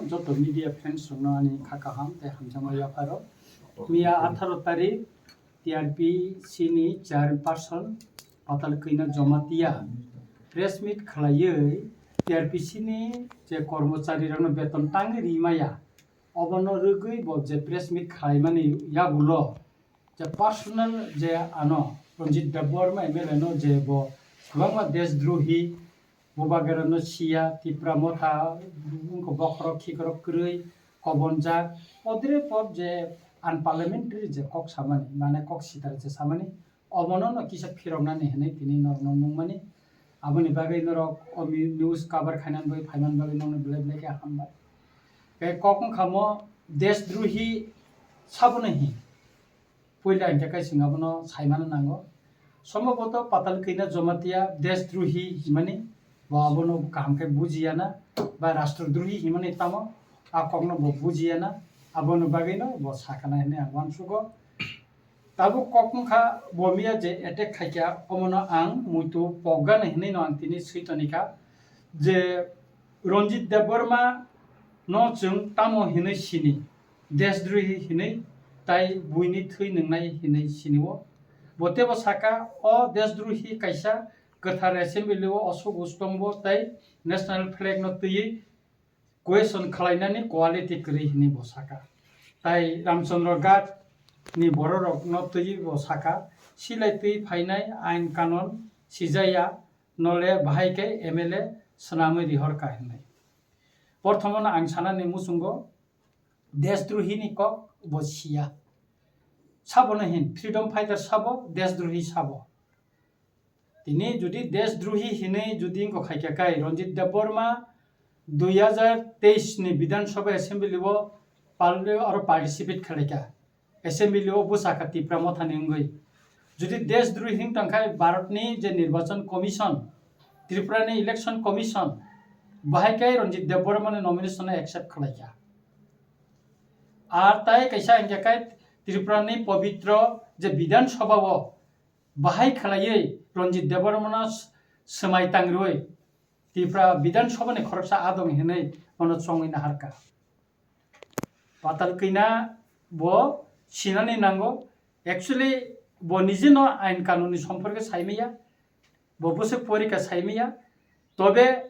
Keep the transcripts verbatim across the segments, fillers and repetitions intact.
Joto media friends rokno ani kha kaham tei hamjakma yapharo. Miya atharo tarik T R P C ni chairperson Patal Kina Jamatia press meet khlaiwi T R P C ni je kormochari rokno beton tangwi rimaya, obono rwgwi bo je press meet khlaimani yagulo je personal je ano Ranjit Debbarma M L A no je bo kwbangma deshdrohi, Bubagra no siya, Tipra Motha, wngkha bokhorok khikorok kwrwi, kobonjak, odre pop je unparliamentary je kok samani, mane kok sitra je samani, obono no kisa phiroknani hinwi tini norokno nungmani. Aboni bagwi norok o mi-, news cover khainani bagwi, phaimani bagwi nokno belai belai khe hambai. Tei kok wngkha mo deshdrohi sabono hin. Puila hingkhe kaising abono saimano nango. Sombhoboto Patal Kina Jamatia deshdrohi himani, bo abono kaham khe bujiya na, ba rastrodrohi himani tamo, a kokno bo bujiya na, aboni bagwino bo sakana hinwi ang uansugo. Tabuk kok wngkha bo miya je attack khaikha, omono ang muitu pokgani hinwi no ang tini swi tonikha je Ranjit Debbarma no chwng tamo hinwi sini, deshdrohi hinwi, tai buini thwi nwngnai hinwi sinio. Bo teibo saka, o deshdrohi kaisa kwthar assembly o Ashok Rustombo tei national flag no twiwi question khlainani quality kwrwi hinwi bo saka. Tai Ramchandra Ghat ni bororok no twiwi bo saka, silai twi phainai ain kanon sijaya, nole bahai khe M L A swnamwi rihorkha hinwi. Porthomono ang sanani muchungo deshdrohi ni kok bo siya. Sabono hin freedom fighter sabo, deshdrohi sabo. Tini jodi deshdrohi hinwi jodi wngkha khaikha kai Ranjit Debbarma dui hajar teis ni Bidhan Sabha Assembly o pal-, aro participate khlaikha. Assembly o bwsakha Tipra Mothani wngwi. Jodi deshdrohi wng tongkha Bharat ni je Nirbachan Commission, Tripura ni Election Commission, bahai kai Ranjit Debbarma ni nomination no accept khlaikha. Ar tai kaisa hingkha kai Tripura ni pobitro je Bidhan Sabha o bahai khlaiwi Ranjit Debbarmano s-, swmai tangrwi Tripura Bidhan Sabha ni khoroksa adong hinwi bono chongwi naharkha. Patal Kina bo sinani nango, actually bo nijeno ain kanun ni somporke saimaya, bo bwswk porikha saimaya, tobe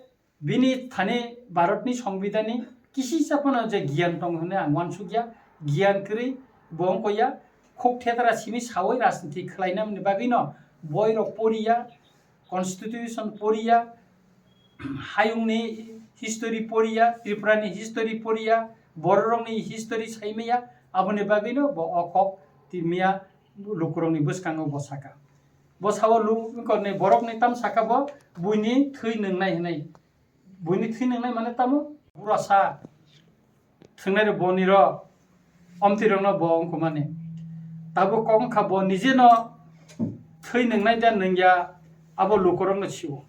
bini thani Bharatni Songbidhanni kisisa phano je giyan tongo hwnwi ang uansukya, giyan kwrwi bo wngkha ya, khuk thethra simi sawi rajniti khlainani bagwino boirok poriya, constitution poriya, hayungni history poriya, Tripurani history poriya, bororokni history saimaya, aboni bagwino bo o kok timiya lukurokni bwskango bo saka. Bo sao lu-, wngkha ni borokni tam saka bo buini thwi nwngnai hinwi. Buini thwi nwngnai mane tamo? Burasa thwngnai rok boni rok, omtwi rokno bo wngkha mani. Tabuk kok wngkha bo nijeno thwi nwngnai da nwngya abo lukurokno sio.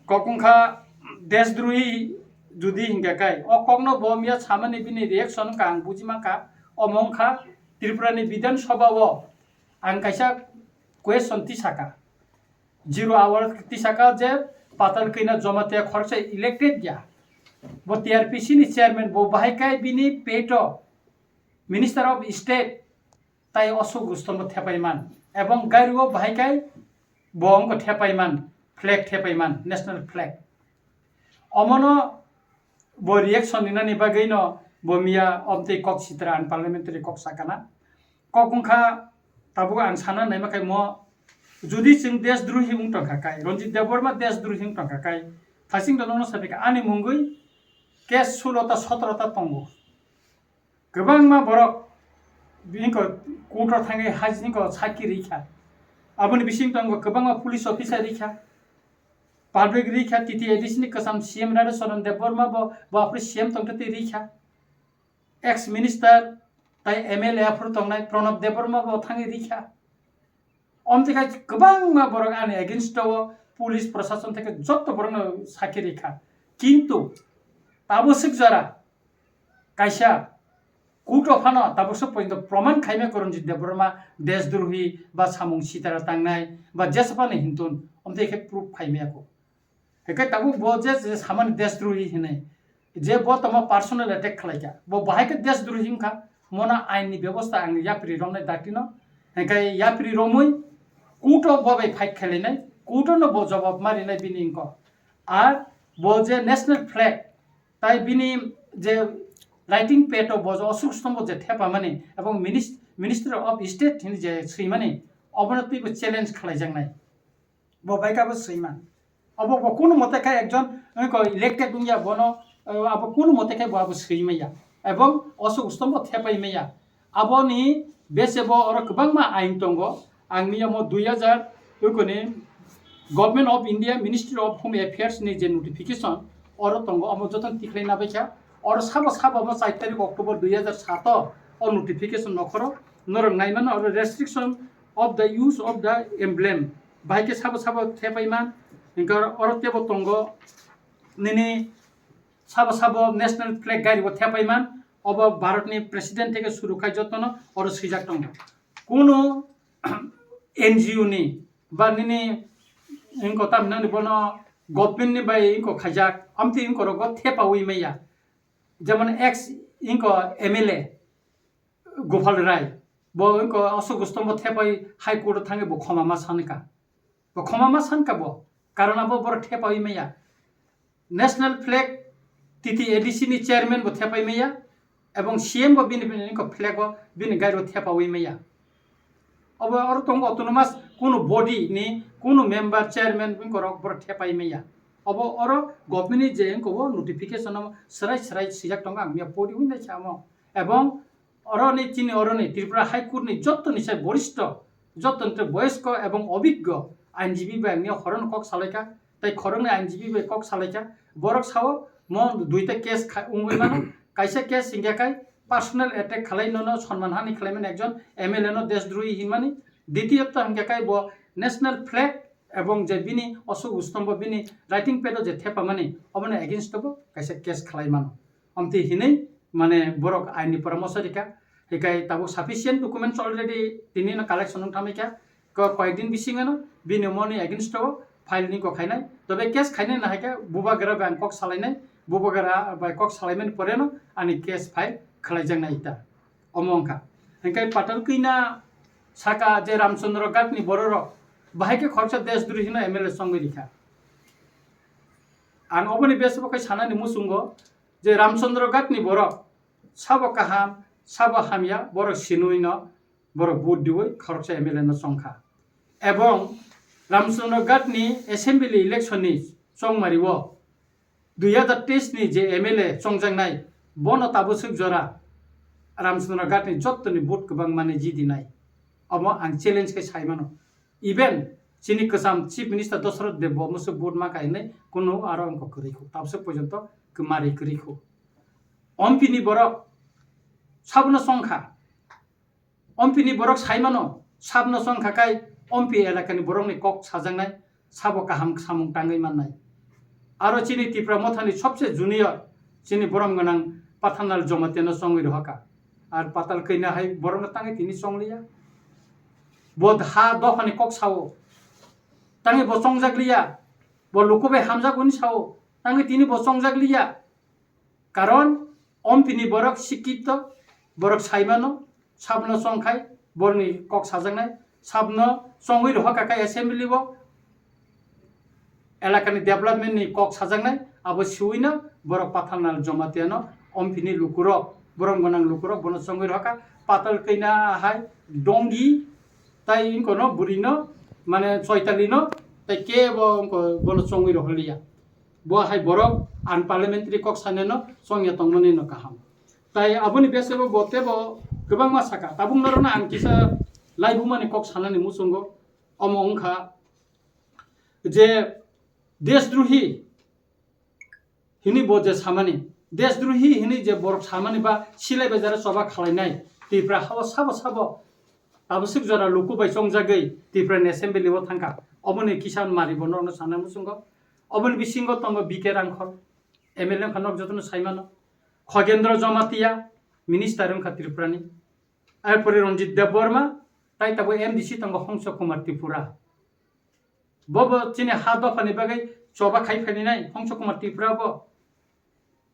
Kok wngkha deshdrohi jodi hingkha kai, o kokno bo miya samani bini reaction wngkha ang buji mankha, omo wngkha Tripurani Bidhan Sabha o ang kaisa question tisaka. Zero hour tisaka je Patal Kina Jamatia khoroksa elected ya. Bo T R P C ni chairman bo bahai kai bini peto Minister of State tai Ashok Rustom bo thepaiman. Ebong gari o bahai kai bo wngkha thepaiman, flag thepaiman, national flag. Omono bo reaction rinani bagwino bo miya omtwi kok sitra unparliamentary kok sakana. Kok wngkha tabuk ang sana naima khe mo jodi chwng deshdrohi wng tongkha kai, Ranjit Debbarma deshdrohi wng tongkha kai, thasing to nono sabi kha ani mungwi case sulo ta sotoro ta tongo. Kwbangma borok bini ko court o thangwi hajini ko sakhi rikha. Aboni bising tongo kwbangma police officer rikha. Public rikha, T T A D C ni kwcham C M Radha Charan Debbarma bo, bo aphuru C M tongtwi twi rikha. Ex minister tai M L A aphuru tongnai Pranab Debbarma bo thangwi rikha. Omtwi khai kwbangma borok ani against o police prosason theke jotto borokno sakhi rikha. Kintu tabuk swk jora kaisa court o phano tabuk swk porjonto proman khaimaya Ranjit Debbarma deshdrohi ba samung sitara tangnai ba jesa phano hintun omtwi khe proof khaimaya kho. Hwnkhe tabuk bo je, je samani deshdrohi hinwi Je bo tamo personal attack khlaikha, bo bahai khe desdrohi wngkha, mono ain ni bebosta ang yapri romnai datino, hingkhe yapri romwi court o bo bai fight khailainai, court o no bo jawab marinai bini wngkha. Ar bo je national flag tai bini je writing pad o bo je Ashok Stombo je thepamani ebong minis-, Ministry of State hini je swimani, obono twibo challenge khlaijaknai. Bo bai khe abo swima. Obo bo kunu mote khe ekjon wngkha elected wngya bono, eh, abo kunu mote khe bo abo swimaya. Ebong Ashok Stombo thepai maya. Aboni bese bo oro kwbangma ain tongo. Ang miyamo dui hajar wngkoni Government of India, Ministry of Home Affairs ni je notification oro tongo, omo jotono tikhlai nabaikha. Oro sabo sabo omo char tarik October dui hajar sato o notification nokhoro norok naimano, oro restriction of the use of the emblem. Bahai khe sabo sabo thepai man, hingkhe oro tebo tongo nini sabo sabo national flag gari bo thepai man, obo Bharat ni president theke suru khai jotono oro swijak tongo. Kunu N G O ni ba nini wngkha tamni nani bono government ni bai wngkha khaijak, amtwi wngkha rogo thepawi maya. Jemon ex wngkha M L A, Gopal Rai, bo wngkha Ashok Stombo thepai High Court o thangwi bo khoma ma sankha. Bo khoma ma sankha bo, karon abo borok thepawi maya. National flag T T A D C ni chairman bo thepai maya, ebong C M bo bini, bini wngkha flag o bini gari o thepawi maya. Obo oro tongo autonomous kunu body ni kunu member chairman wngkha rok borok thepai maya. Obo oro government ni je wngkha o notification o swrai swrai swijak tongo, ang miya pori wi naikha omo. Ebong Oroni chini oroni Tripura High Court ni jottoni sai borishto, jottoni tei boyosko ebong obiggo ainjibi bai wngya horono kok salaikha, tei khoroknwi ainjibi bai kok salaikha. Borok sao mo duita case kha-, wngwi mano. Kaisa case hingya kai personal attack khalai nono sonman hani khlaimani ekjon M L A no desdrohi hinmani. Ditiyota hingya kai bo national flag ebong je bini Ashok Stombo bini writing pad o je thepamani obono against o bo kaisa case khalai mano. Amtwi hinwi mane borok aini poramoso rikha. Hikai tabuk sufficient documents already tini no collection wng thamikha. Ko koyek din bisingo no bini moni against o file ni kok khainai. Tobe case khainai na haikhe bubagra bai ang kok salainai. Bubagra bai kok salaimani pore no ani case file khlaijaknai ita. Omo wngkha. Hikai Patal Kwina saka je Ramchandra Ghat ni bororok bahai khe khoroksa desdrohi no M L A chongwi rikha. Ang oboni bese bo khai sanani muchungo je Ramchandra Ghat ni borok sabo kaham, sabo hamya, borok sinui no borok vote diwi khoroksa M L A no chongkha. Ebong Ramchandra Ghat ni assembly election ni chongmari o dui hajar teis ni je M L A chongjaknai, bono tabuk swk jora Ramchandra Ghat ni jottoni vote kwbang mani jidinai. Omo ang challenge khe sai mano. Even chini kwcham Chief Minister Dosroth Deb bo musu vote ma kainai, kunu aro wngkha kwrwi khu. Tabswk porjonto kwmari kwrwi khu. Ompi ni borok sabno chongkha. Ompi ni borok sai mano, sabno chongkha kai Ompi elaka ni borok ni kok sajaknai, sabo kaham samung tangwi mannai. Aro chini Tipra Motha ni sobse junior, chini borom gwnang Pathanlal Jamatia no chongwi rohorkha. Ar Patal Kwina hai borok no tangwi tini chongliya. Bo ha dopha ni kok sao. Tangwi bo chongjak liya. Bo luku bai hamjak hwnwi sao. Tangwi tini bo chongjak liya. Karon Ompi ni borok sikito, borok sai mano, sabno chongkhai, borokni kok sajaknai, sabno chongwi rohorkha kai assembly o. Elakani development ni kok sajaknai, abo siwino borok Pathanlal Jamatia no Ompi ni lukurok, borom gwnang lukurok bono chongwi rohorkha. Patal Kwina hai Dongi tai wngkono bwrwi no, mane Choitali no, tai kebo wngko bono chongwi rohorliya. Bo hai borok unparliamentary kok saneno chongya tongmani no kaham. Tai aboni besego bo tebo kwbangma saka. Tabuk norokno ang kisa laibumani kok sanani muchungo. Omo wngkha je desdrohi hini bo je samani, desdrohi hini je borok samani ba silai bai jara choba khalainai Tipra hao sabo sabo tabuk swk jora luku bai chongjagwi Tipra ni assembly o thangkha. Oboni kisa mari bo norokno sanani muchungo. Oboni bisingo tongo B K Rangkhol, M L A wngkha, nok jotono saimano. Khogendra Jamatia, minister wngkha Tripura ni. Arpore Ranjit Debbarma, tai tabuk M D C tongo Hongso Kumar Tripura. Bobo chini ha dopha ni bagwi choba khai phainai Hongso Kumar Tripura bo.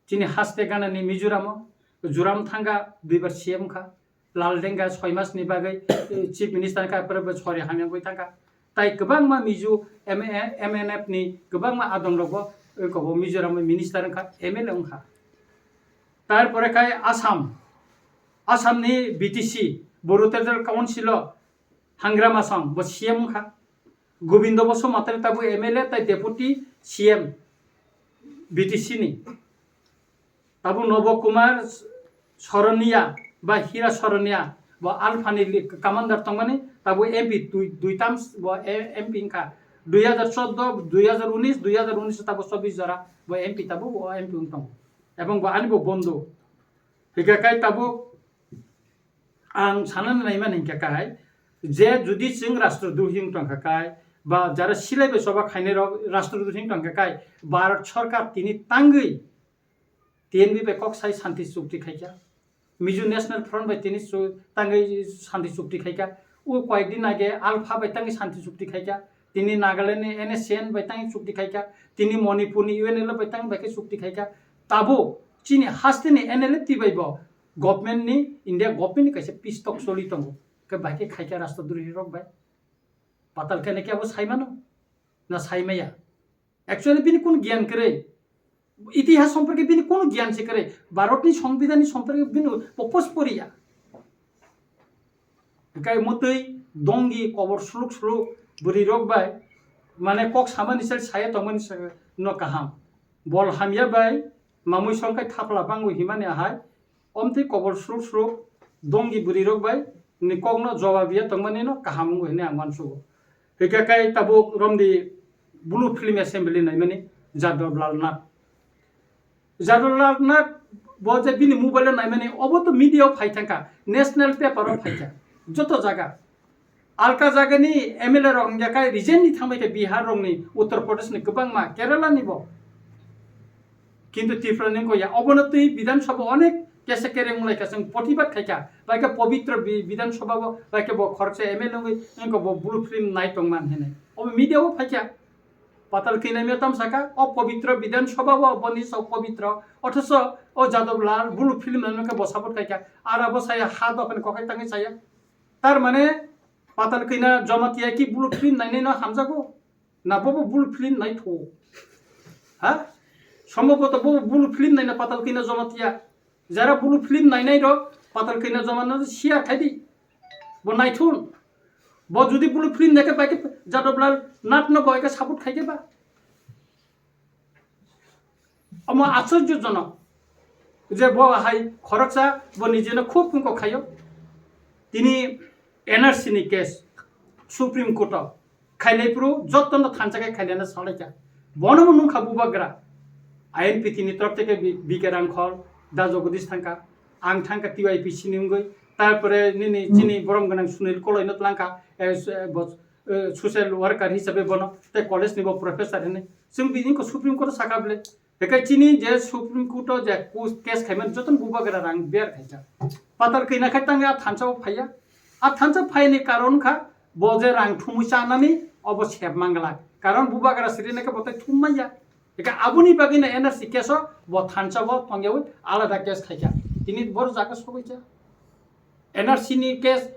Chini haste ganani Mizoramo, Joram thangkha, duibar C M kha. Laldenga soi mas ni bagwi, eh, Chief Minister kha, pore bo sori hamya gwi thangkha. Tai kwbangma Mizo M-, M N F ni kwbangma adong rokbo, eh, kobo Mizoram Minister wngkha, M L A wngkha. Tarpore khai Assam, Assam ni B T C, Bru Territorial Council o Hangrama Song, bo C M wngkha. Gobindo Basumatary tabuk M L A tai Deputy C M B T C ni. Tabuk Nobo Kumar Soronia ba Hira Soronia, bo Alpha ni li-, commander tongmani, tabuk M P dui, dui terms bo e-, M P wngkha. Dui hajar chordo, dui hajar unis, dui hajar unis tabuk chobbish jora bo M P tabuk o M P wng tongo. Ebong bo ani bo bondhu. Hingkha kai tabuk ang sanani naimani hingkha kai, je judi chwng rastrodrohi wng tongkha kai, ba jara silai bai choba khainai rok rastrodrohi wng tongkha kai, Bharat Sarkar tini tangwi T N V bai kok sai santi chukti khaikha, Mizo National Front bai tini chu-, tangwi santi chukti khaikha, o koyek din age Alpha bai tangwi santi chukti khaikha, tini Nagaland ni N S C N bai tangwi chukti khaikha, tini Manipur ni U N L F bai tangwi bai khe chukti khaikha, tabo chini haste ni N L F T bai bo government ni, India government ni kaisa peace talk choli tongo, khe bai khe khaikha rastrodrohi rok bai. Patal khe nake abo saimano na saimaya? Actually bini kun gyan kwrwi, itihas somporke bini kun gyan se kwrwi, Bharat ni Songbidan ni somporke bini popos poriya. Hingkhe mwtwi dongi kobor suluk suluk bwrwi rok bai mane kok samani sel saya tongmani no kaham. Bol hamya bai mamui songkai thapla bangwi himani ahai. Omtwi kobor suluk suluk dongi bwrwi rok bai ni kokno jobab ya tongmani no kaham wngwi hwnwi ang uansugo. Hingkhe kai tabuk romdi blue film assembly naimani Jadab Lal Nath. Jadab Lal Nath bo je bini mobile o naimani obo to media o phai thangkha, national paper o phaikha, joto jaga. Alka jagani M L A rok hingkha kai resign ni thangbai khe Bihar rokni, Uttar Pradesh ni kwbangma, Kerala ni bo. Kintu Tripura ni wngkha ya, obono twi Bidhan Sabha onek kesa kereng wnglaikha, chwng protibad khaikha, bai khe pobitro Bi-, Bidhan Sabha bo, bai khe bo khoroksa M L A wngwi wngkha bo blue film nai tongman hinwi. Obo media o phaikha. Patal khe naimya tam saka, o pobitro Bidhan Sabha bo, boni sok pobitro, othoso o Jadab Lal blue film naimya khe bo support khaikha, ara bo saya ha dophani kokhai tangwi saya. Tar mane Patal Kanya Jamatia ki blue film nainai no hamjago? Na bobo blue film naitho? Ha? Somboboto bobo blue film naina Patal Kanya Jamatia. Jara blue film nainai rok Patal Kanya Jamatia no share khai di. Bo naithun. Bo judi blue film naikhe bai khe Jadab Lal Nath no bo eke support khai khe ba. Omo aschorjojonok je bo hai khoroksa bo nijeno khub wngkok khaio. Tini N R C ni case Supreme Court o khailai phuru jotono thansa khe khailaina salaikha. Bono bo nungkha bubagra. I N P T ni torop theke B-, B K Rangkhol, Da Jagadish thangkha, ang thangkha T Y P C ni wngwi, tarpore nini chini borom gwnang Sunil Koloi no tlangkha, eh, s-, eh, bo, eh, social worker hisabe bono, tei college ni bo professor hinwi. Chwng bini ko Supreme Court o sakha bwle. Hingkhe chini je Supreme Court o je kus-, case khaimani jotono bubagra rang ber khaikha. Patal kina khai tangwi a thansa o phaiya. A thansa phaini karon kha bo je rang thumwi chanani obo sep manglak. Karon bubagra siri naikhe bo tei thum manya. Hingkhe aboni bagwi no N R C case o bo thansa bo tongyawi alada case khaikha. Tini bor jaga sogwi kha. N R C ni case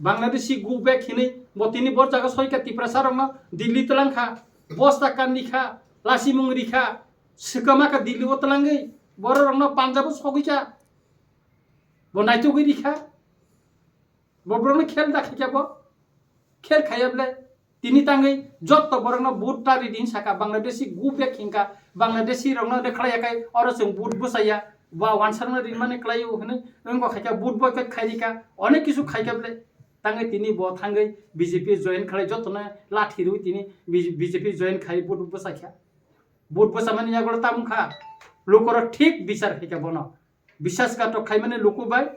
Bangladeshi go back hinwi bo tini bor jaga soi kha Tiprasa rokno Delhi twlang kha. Bosta kandi kha, lasimung ri kha. Swkama kha Delhi o twlangwi borok rokno Punjab o sogwi kha. Bo naitugwi ri kha. Bo borokno khel da khaikha bo. Khel khaiya bwle. Tini tangwi jotto borokno vote ta ridi hinwi sakha, Bangladeshi go back hinkha, Bangladeshi rokno rwkhlaiya khai oro chwng vote bwsaiya, ba wansarno rinmani kwlaio hinwi wngkha khaikha, vote boycott khairikha, onek kisu khaikha bwle. Tangwi tini bo thangwi B J P join khlai, jottono lathi rwi tini B J P join khai vote bwsaikha. Vote bwsamani yagulo tamo wngkha, lukurok thik bichar khaikha bono. Bisasghatok khaimani luku bai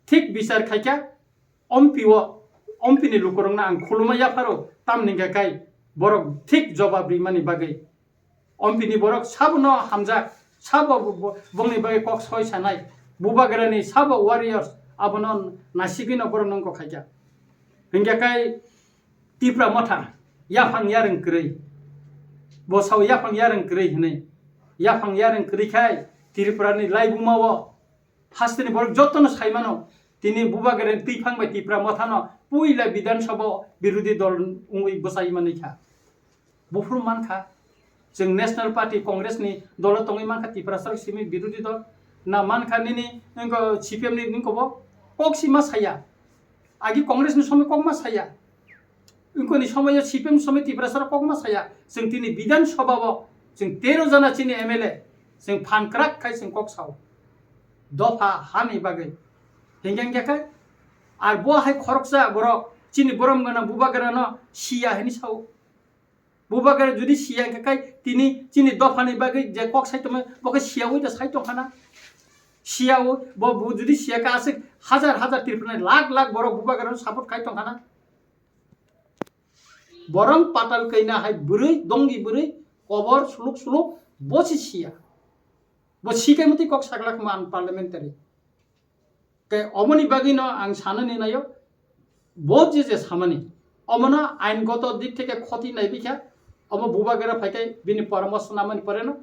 thik bichar khaikha, ompi o, ompi ni lukurokno ang khuluma yapharo, tamni hingkha khai borok thik jobab rimani bagwi. Ompi ni borok sabono hamjak, sabo bo-, bo-, bongni bagwi kok soi sanai, bubagrani sabo warriors abono nasigwino borok nongkok khaikha. Hingkha khai Tipra Motha yaphang yarwng kwrwi, bo sao yaphang yarwng kwrwi hinwi, yaphang yarwng kwrwi khai Tripura ni laibuma o hasteni borok jotono saimano, tini Bubagra ni twiphang bai Tipra Motha no puila Bidhan Sabha o birodhi dol wngwi bwchai manwi kha. Buphuru mankha, chwng National Party Congress ni dolo tongwi mankha, Tiprasa rok simi birodhi dol na mankha, nini wngkha C P M ni wngkha bo kok si ma saya, agi Congress ni somoi kok ma saya, wngkha ni somoi o C P M somoi Tiprasa rok kok ma saya, chwng tini Bidhan Sabha o chwng tero jana chini M L A chwng phan kwrak khai chwng kok sao dopha hani bagwi. Hingke hingke khe ar bo hai khoroksa borok chini borom gana Bubagra no siya hini sao. Bubagra judi siya hingke kai tini chini dophani bagwi je kok sai tongma bo khe siyaui da sai tongkhana. Siyaui bo, bo judi siya khe aswk hajar hajar Tripura ni lakh lakh borok Bubagra no support khai tongkhana. Borong patal kaina hai bwrwi dongi bwrwi kobor suluk suluk bo si siya. Bo sikai mutwi kok saglak man parliamentary. Tei omoni bagwino ang sanani naio, bo je je samani, omono aingoto dik theke khoti naibi kha, omo Bubagra phaikai bini poramoso namani poreno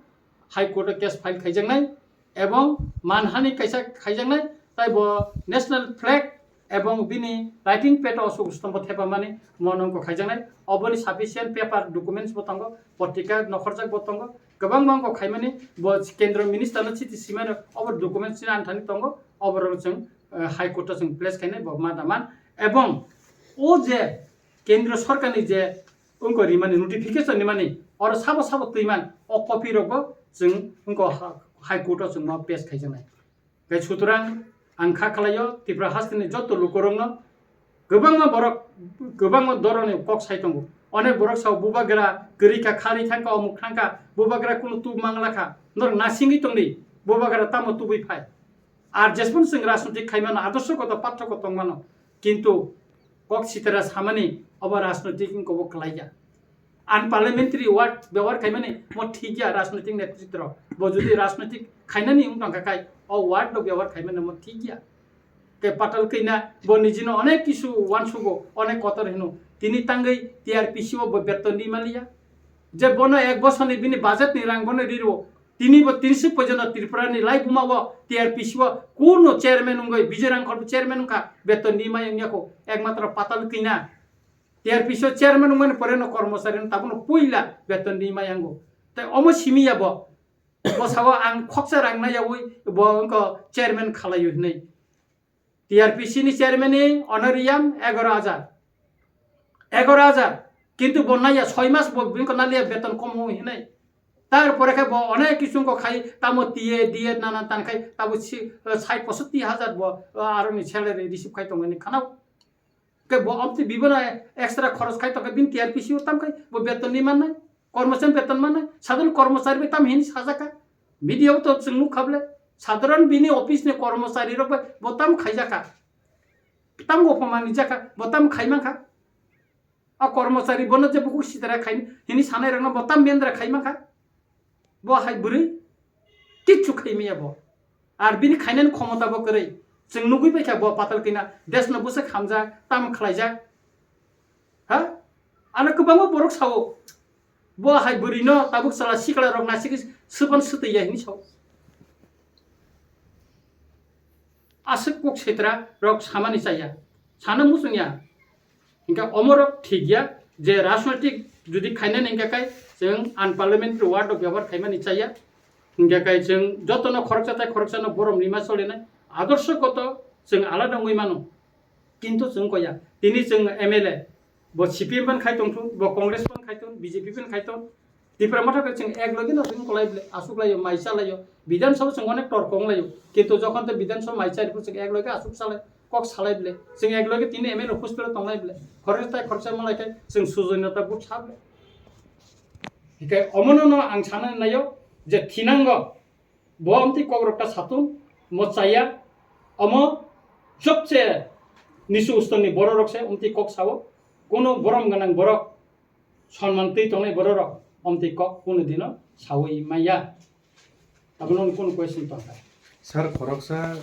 High Court o case file khaijaknai, ebong manhani kaisa khaijaknai, tai bo national flag ebong bini writing pad o Ashok Stombo thepamani monongko khaijaknai, oboni sufficient paper documents bo tongo, potrika nokhorjak bo tongo, kwbangma wngkok khaimani, bo kendro minister no chiti simano obo documents ni anthani tongo, oborok chwng, eh, High Court o chwng place khainai bo ma da man. Ebong o je kendro sorkar ni je wngkok rimani notification rimani oro sabo sabo twiman o copy rok bo chwng wngkok ha-, High Court o chwng ma pass khaijaknai. Tei sutorang ang kha khlaio Tripura hasteni joto lukurokno, kwbangma borok, kwbangma doroni kok sai tongo. Onek borok sao Bubagra kwrwi kha, kharwi thangkha, omuk thangkha, Bubagra kunu tub mangla kha. Norok nasingwi tongdi, Bubagra tamo tubui phai. Ar jesmon chwng rajnotik khaimano, adorshogoto pathrogo tongmano. Kintu kok sitera samani obo rajnotik wngkha bo kwlaiya. Unparliamentary word byabohar khaimani mo thik ya rajnotik netritro. Bo jodi rajnotik khainani wng tongkha khai o word no byabohar khaimani mo thik ya. Tei patal kina bo nijino onek kisu wansugo, onek kotor hino. Tini tangwi T R P C o bo beton di maliya. Je bono ek bosor ni bini budget ni rang bono riro. Tini bo tinsi pojono Tripura ni laibuma o T R P C o kuno chairman wngwi Bijoy Rangkhol bo chairman wngkha, beton di mai wngya kho. Ekmatro patal kina. T R P C o chairman wngmani pore no kormochari no tabukno puila beton di mai yango. Tei omo simi ya bo. Bo sao ang khoksa rang na yaui bo wngkha chairman khalai hinui. T R P C ni chairman ni honorarium egaro hajar. Egaro hajar. Kintu bo naiya soi mas bo bini ko naliya beton kom ho hinai. Tar pore khe bo onek kisu ko khai tamo T A, D A nana tan khai tabo si, eh, sait posotti hajar bo, eh, aro ni salary receive khai tongani khanao. Ke bo amtwi bibono extra khoros khai tongkhe bini T R P C o tam khai bo beton ni mannai, kormochari beton mannai, sadharon kormochari bai tam hini sajaka. Media o to chwng nukha ble, sadharon bini office ni kormochari rok bai bo tam khaijakha. Tam bo phamani jakha, bo tam khaimankha. A kormochari bono je bukhuk sitara khai hini sanai rokno bo tam mendra khaimankha. Bo hai bwrwi kichu khaimaya bo. Ar bini khainani khomota bo kwrwi. Chwng nugwi baikha bo patal kina desno bwswk hamjak, tam khlaijak. Ha? Ano kwbangma borok sao. Bo hai bwrwino tabuk chala sikla rok naisik swpan swtwi ya hini sao. Aswk kok sitra rok samani chaya. Sana muchungya. Hingke omorok thik ya je rajnoitik jodi khainani hingke kai chwng unparliamentary word rok byabohar khaimani chaya. Hingke kai chwng jotono khoroksa tai khoroksano borom rima solinai. Adorshogoto chwng alada wngwi mano. Kintu chwng koya. Tini chwng M L A. Bo C P M ban khai tongthun, bo Congress ban khai tong, B J P ban khai tong. Tipra Motha khe chwng ek loge no chwng kolai ble, aswk laio, mai cha laio. Bidhan Sabha chwng onek torko wng laio. Kintu jokhon to Bidhan Sabha mai cha rikhu chwng ek loge aswk salai, kok salai ble. Chwng ek loge tini M L A office tong lai ble. Khoroksa tai khoroksa malai khe chwng sujoinota but sa ble. Hikai omono no ang sana naio je thinango bo amtwi kok rok ta satung mo chaya. Omo chopse nisu ustoni borok rok se amtwi kok sao. Kono borom gwnang borok sonman twi tongnai borok rok omtwi kok kunu dino sawi maya. Abono kunu question tongkha. Sir, khoroksa